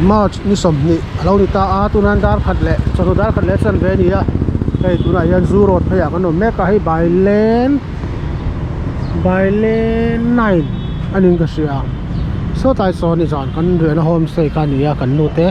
March ni sawmhnih a lo ni ta a tunah hian dar khat leh chawhnu dar khat leh a chanve a ni a hei tunah hian zoo road pheiah kan awm mek a hei bailen bailen nine a niin ka hria saw tlai sawn ni zan kan riahna homestay kha a ni a kan nu te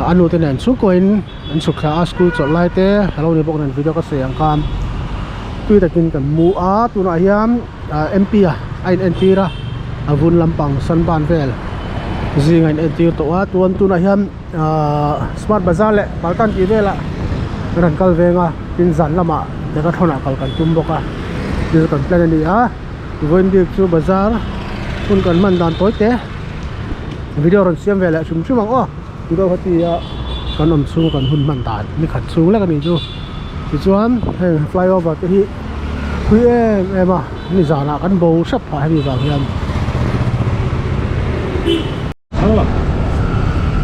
a nu te nen chhungkuain an chhuk thla a school chawlh lai te a lo ni bawk nen video ka sawi ang khan tui takin kan mu a tunah hian M P a a in entir a a vun lampang sunburn vel zing a in entir tawh a chuan tunah hian ahh smart bazar leh paltan tih velah kan han kal veng a tin zan lamah decathlon ah kal kan tum bawk a thil kan plan a ni a vawiin bik chu bazar hun kan hman dan tawi te video rawn siam ve leh hrim hrim ang aw. Guwahati a kan awm chhung kan hun hman dan ni khat chhung lek a nih chu tichuan heng flyover te hi phui em em a ni zanah kan bo hrep phah hemi vang hian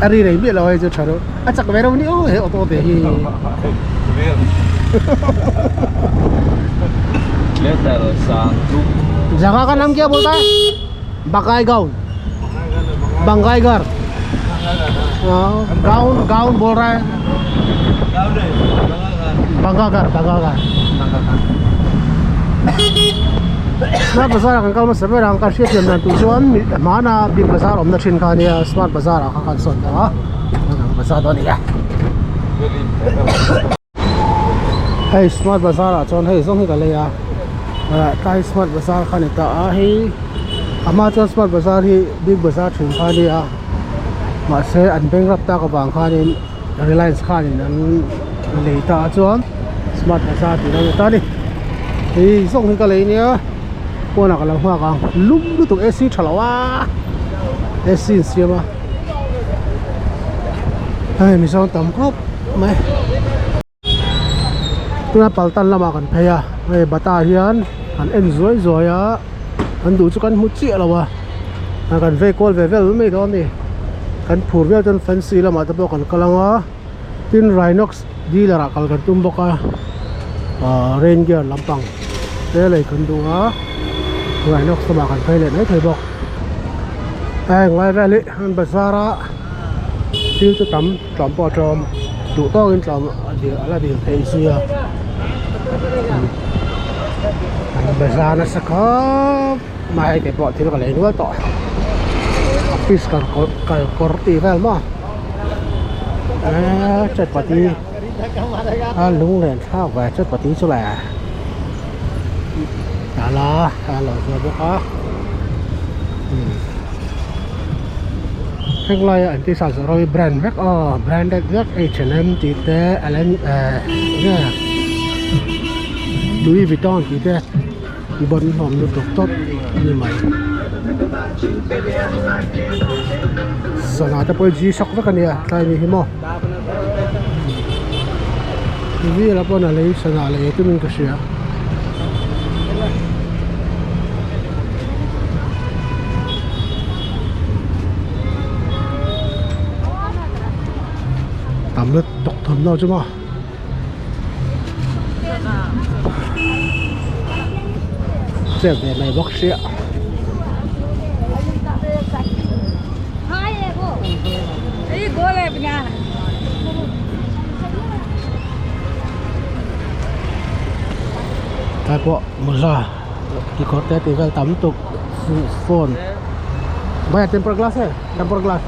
a ri rei miah lo hei chu tha deuh a chak ve reuh ni aw he auto te hi जगह का नाम क्या बोलता है बकाईगांव बंगाईगर gown gown बोल रहा है बंगागर बंगागर smart bazar ah kan kal hmasa ber ang ka hriat thiam dan tur chuan hmana big bazar awmna thin kha ania smart bazar ah kha kan sawn ta a bazar dawn a ni a hei smart bazar ah chuan hei zawng hi ka lei a ah tlai smart bazar kha a ni ta a hei a hma chuan smart bazar hi big bazar thin kha a nia mahse an bank rap tak avang khanin reliance khanin an lei ta a chuan smart bazar tih a ni ta a ni hei zawng hi ka lei nia pawnah ka lo nghak ang lum lutuk A C tha lo a A C an siam a hei mizo tam khawp mai tuna paltan lamah kan phei a hei bata hian an en zuai zuai a an duh chu kan hmu chiah lo a kan vei kual ve vel mai dawn a ni kan phur viau chuan fancy lamah te pawh kan kal ang a tin rhinox dealer ah kal kan tum bawk a ahh rain gear lampang te lei kan duh a rhinox lamah kan phei leh mai thei bawk heng lai vel hi an bazar a thil chu tam tlawm pawh a tlawm duh tawkin tlawm a dil a la dil theih zui a an bazar nasa khawp mai hei te pawh thil ka lei nual tawh office kal kawr kal kawr tih vel maw eee chatpati a lunglen thlak ve chatpati chu le tala a lo zuar bawk a heng laia an tih sa zawrh hi brand vek aw branded vek H and M tih te Allen eh nge Louis Vuitton tih te bawn hlawm lutuk tawp a ni mai sana te pawh hi G shock vek a nia tlai ni hi maw velah pawh a lei sana lei tumin ka hria. Tam lut tuk thawm lo chu maw chep ve mai bawk sia tlai pawh mawza kekawr te tih vel tam tuk phone bhaiya temper glass hai temper glass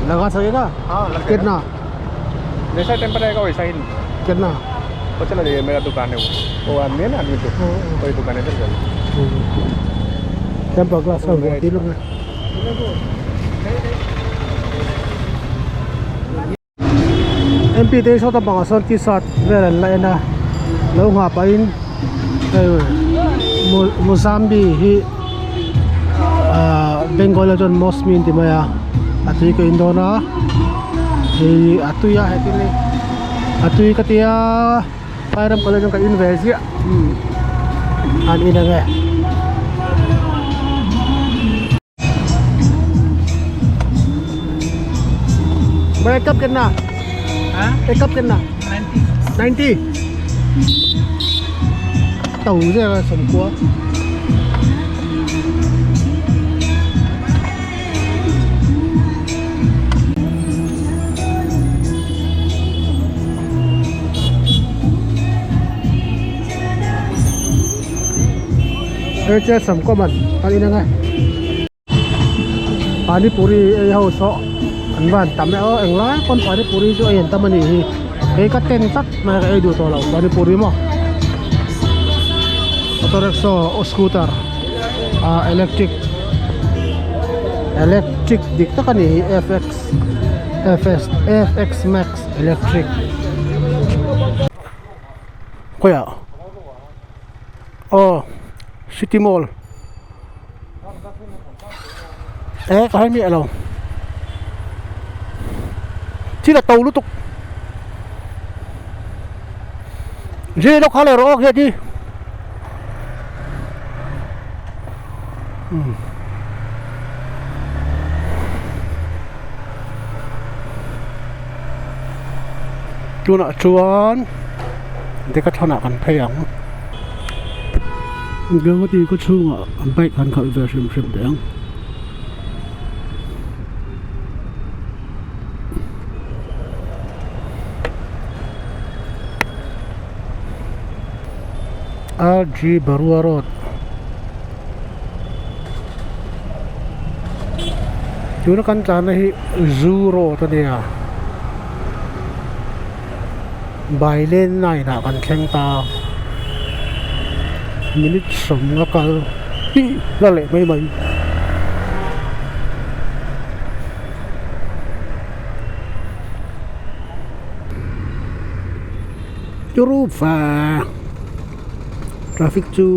लगा सकेगा हाँ लग जाएगा कितना जैसा टेम्पर रहेगा वैसा ही कितना वो चला जाइए मेरा दुकान है वो वो आदमी है ना आदमी तो वही दुकान है चल temper glass ka vuah tir ang MP te hi saw ta bangah sawn t-shirt vel an la en a lo nghah pahin hei Mozambi hi ahh Bengal ah chuan Mosmi an ti mai a a tui ka in dawn a hei a tui a hetin hei a tui ka tia phai ram college ah ka in ve ziah an in ang e. भाई एक कप कितना एक cup कितना 90 tàu ra là sầm cua Hei che sam common kan in ang e. Pani puri ei ho saw an van tam e aw englai pawn pani puri chu ei an tam a nih hi kei ka ten tlat mai ka ei duh tawh lo pani puri maw auto rickshaw aw scooter ah electric electric dik tak a nih hi fx fs fx max electric khawiah aw city mall. Eh ka hai miah lo thil a to lutuk je lo kha leh rawh aw khiat hi umm tunah chuan decathlon ah kan phei ang. Guwahati khaw chhungah bike han khalh ve hrim hrim teh ang. R G Barua road tuna kan tlanna hi zoo road a nia Bailen line ah kan thleng ta minute sawmnga kal hi la leh mai mai. Turu va traffic chu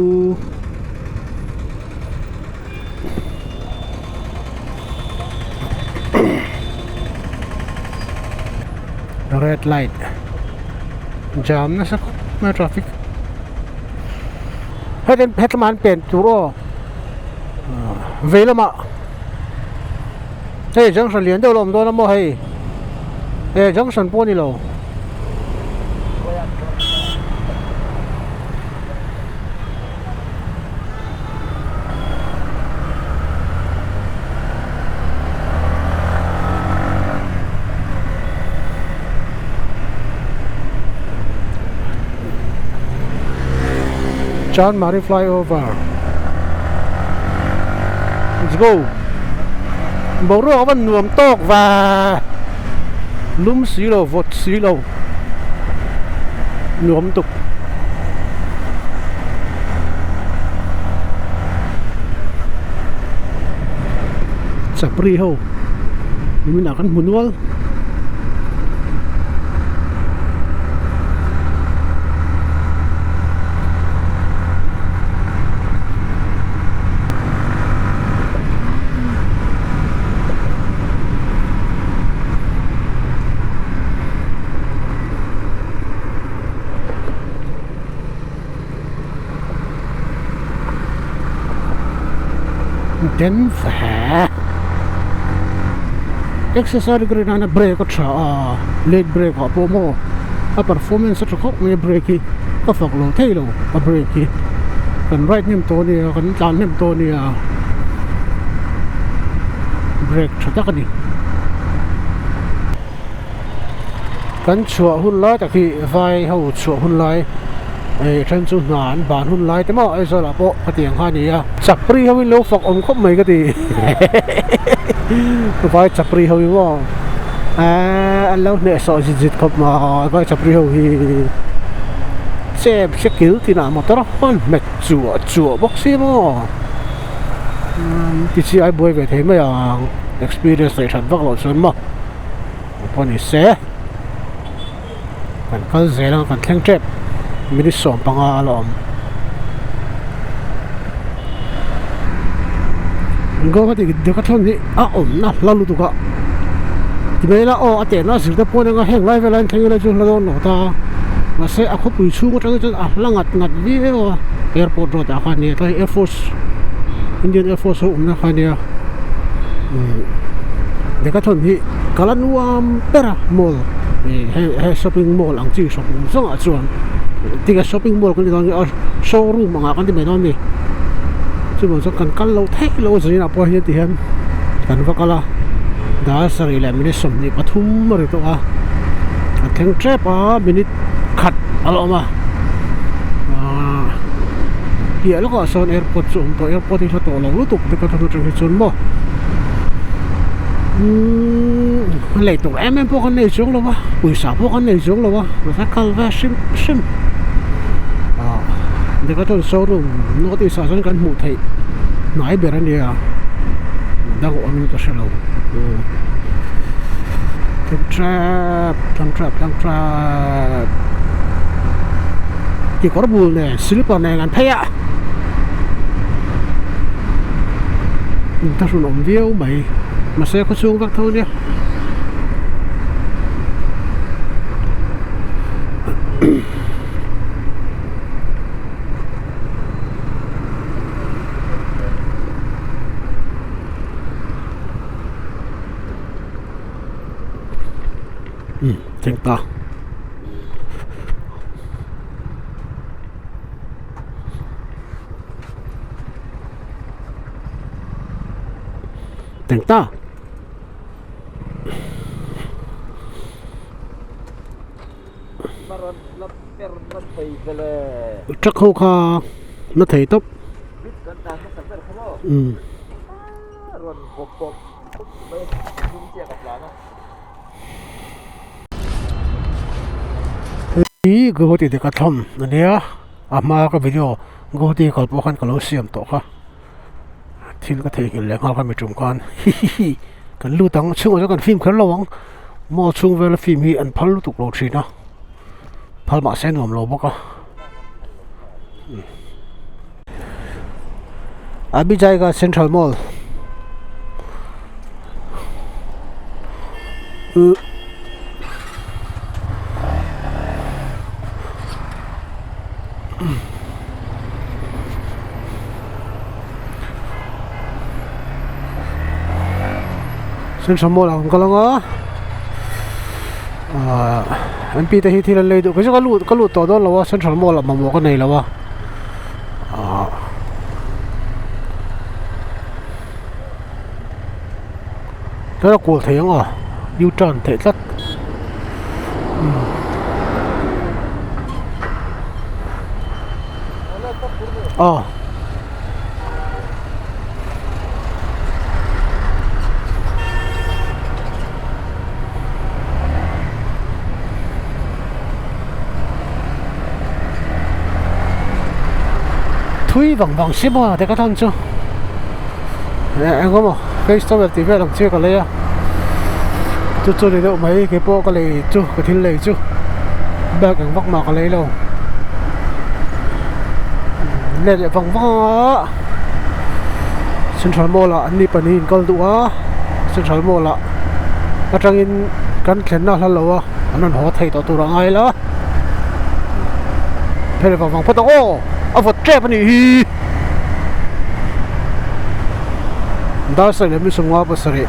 Red light jam nasa khawp mai a traffic hetin hetlama an pen tur aw vei lamah hei junction lian deuh a lo awm dawn a maw hei he junction pawh a ni lo. Chanmari flyover let's go boruak a van nuam tawk va lum si lo vawt si lo. Nuam tuk. Chapri ho nimin ah kan hmu nual. Denver exercise grade nana brake a tha a late brake ah pawh maw a performance a tha khawp mai a brake hi ka fak lo thei lo a brake hi kan ride hnem tawh ania kan tlan hnem tawh ania brake tha tak a ni. Kan chhuah hun lai tak hi vai ho chhuah hun lai eh then chu hna an ban hun lai te maw Aizawl ah pawh khatiang kha a ni a chapri ho in lo fak awm khawp mai ka ti vai chapri ho hi maw eh an lo hnehsawh zit zit khawp mai vai chapri ho hi chep hre kil tinah motor a hawn hmet chuah chuah bawk si maw. Tichi ai buai ve thei mai ang experience neih that vak loh chuan maw pawh ni se kan kal zel ang kan thleng tep minute 15 a la awm Guwahati decathlon hi a awmna hla lutuk a ti mai ila aw a tehna a zir te pawh anga heng lai velah hian thleng ila chu hla dawn lo ta mahse a khawpui chhung atang hi chuan a hla ngat ngat viau a airport road ah khan nia tlai air force Indian air force ho awmna kha ania umm decathlon hi kal a nuam ber a mall ih hei hei shopping mall ang chi hrawk awm zawng ah chuan tinge shopping mall kan ti dawn nge a showroom ang ah kan ti mai dawn a ni chuvang chuan kan kal lo theih loh a zin ah pawh hian ti hian kan va kal a dar sarih leh minute 23 a ri tawh a a thleng tep a minute khat a la awm a. piah lawkah sawn airport chu a awm tawh airport hi hla tawh lo lutuk Decathlon atang hi chuan maw umm lei tur em em pawh kan nei chuang lo a pawisa pawh kan nei chuang lo a ka kal ve hrim hrim ah Decathlon showroom north east ah chuan kan hmuh theih hnai ber a nia dang awm in ka hre lo thleng tep thleng tep thleng tep kekawr bul nen slipper nen an phei a inthlahrun awm viau mai mahse khawchhung vek tho nia. Um thleng ta. Thleng ta. Truck ho kha na thei tawp umm. Hei Guwahati Decathlon a nia a hma ka video Guwahati kal pawh khan ka lo siam tawh kha thil ka theihnghilh leh nghal kha mi tum khan hihihi kan lut ang chhungah chuan kan fim kher lo ang mall chhung vela fim hi an phal lutuk lo thin a phal mahse nuam lo bawk a. Abhi jayega central mall central mall ah kan kal ang a ahh M P te hi thil an lei duh kei chu ka lut ka lut tawh dawn lo a central mall ah mamawh ka nei lo a ahh tlai a kual thei ang aw u turn theih tlat aw. Thui vang vang si maw te ka thawn chu eng emaw face towel tih vel ang chi ka lei a chu chu ni deuh mai kei pawh ka lei chu ka thil lei chu bag eng vak mah ka lei lo let leh vang vang a central mall ah an ni pahnih in kal duh a central mall ah atangin kan thlenna hla lo a an rawn haw thei tawh tur a ngai la phel vang vang phawt ang aw a vawt tep a nih hi dar sarih leh minute sawmnga pasarih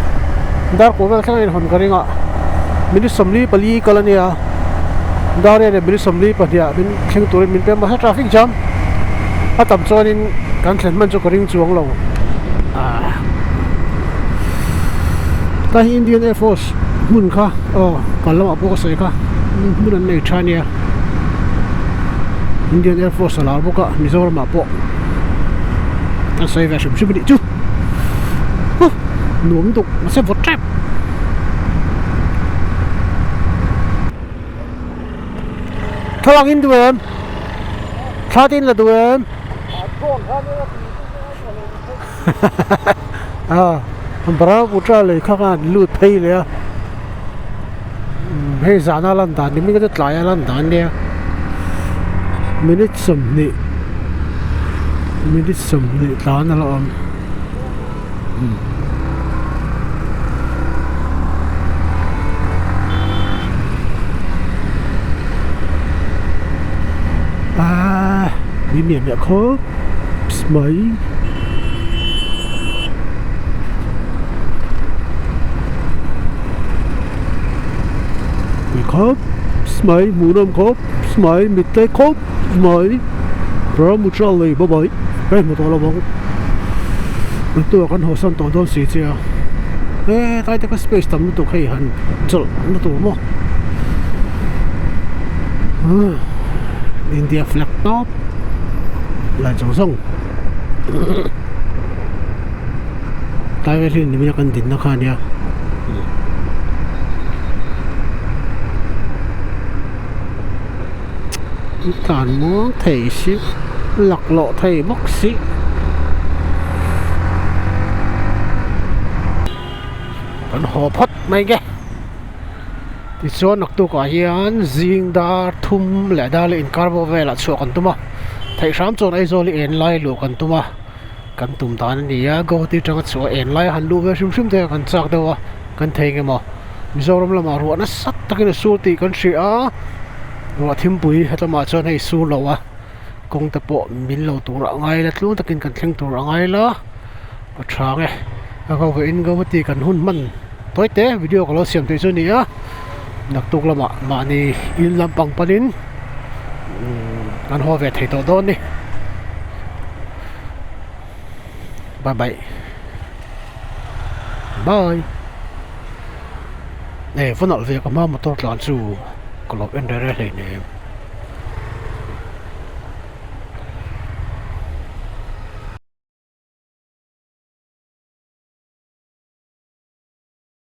dar kawh vel thleng a inhawn ka ring a minute 44 kal a nia dar riat leh minute 42 ah min thleng turin min pem mahse traffic jam a tam chuanin kan thlen hman chu ka ring chuang lo ah ta hi Indian Air Force hmun kha aw kal lamah pawh ka sawi kha hmun an nei tha ania Indian Air Force a lar bawk a Mizoram ah pawh an sawi ve hrim hrim a nih chu huh nuam lutuk mahse vawt tep. Thlalak in duh em? Thla te in la duh em? Ah Brahmaputra lei kha khan an lut phei leh a hei zana lan dan ni mai ka tlai a lan dan nia minute 20 minute 20 tlan a la awm. Ah mi miah miah khawp mai. Mi khawp mai hmuhnawm khawp mai mittlei khawp mai Brahmaputra lei bawk mai ka hmu tawh lo bawk tua kan haw san tawh dawn si che a he tlai te kha space tam lutuk hei han chawlh na tur maw India flag tawp. Light zawng zawng tlai vel hi nimina kan dinna kha a nia. Tlan muang thei si laklawh thei bawk si. Kan haw phawt mai nge. Tichuan naktukah hian zing dar thum leh dar leh inkar pawh velah chhuah kan tum a theih hram chuan Aizawl hi en lai luh kan tum a kan tum dan a ni a Guwahati atanga chhuah en lai han luh ve hrim hrim te kan chak deuh a kan thei nge maw Mizoram lamah ruah nasa takin a sur tih kan hria a ruah thimpui hetlama chuan hei sur lo a kawng te pawh min lo tur a ngai la tluang takin kan thleng tur a ngai la a tha nge a ko ve in Guwahati kan hun hman. Tawi te video ka lo siam theih chu a ni a naktuk lamah mahni in lampang panin kan haw ve thei tawh dawn a ni bye bye bye eh va nalh ve ka hma motor tlan chu ka lo en reh reh hleinem.